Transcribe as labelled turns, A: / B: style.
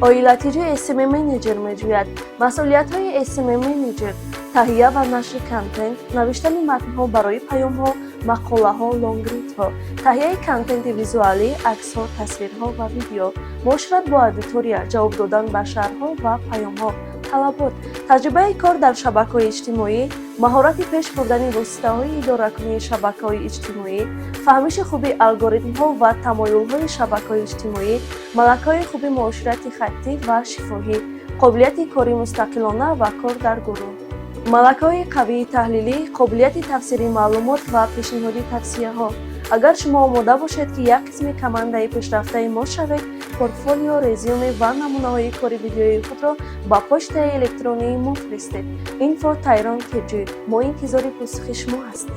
A: Оила ТЖ SMM менеҷер меҷӯяд. Масъулиятҳои SMM менеҷер: таҳия ва нашри контент, навиштани матнҳо барои паёмҳо, мақолаҳо, лонгридҳо, таҳияи контенти визуалӣ, аксҳо, тасвирҳо ва видео, муошират бо аудитория, ҷавоб додан ба шарҳҳо ва паёмҳо. Талабот: таҷрибаи кор дар шабакаҳои иҷтимоӣ, маҳорати пеш бурдани воситаҳои идоракунии шабакаҳои иҷтимоӣ, фаҳмиши хуби алгоритмҳо ва тамоюлҳои шабакаҳои иҷтимоӣ, малакаҳои хуби муоширати хаттӣ ва шифоҳӣ, қобилияти кори мустақилона ва кор дар гурӯҳ, малакаҳои қавии таҳлилӣ, қобилияти тафсири маълумот ва пешниҳоди тавсияҳо. Агар шумо омода бошед, ки як қисми командаи пешрафтаи мо шавед, портфолио, резюме ва намунаҳои кори видеоии худро ба почтаи электронии мо фиристед: info tayron kg. Мо интизори посухи шумо ҳастем.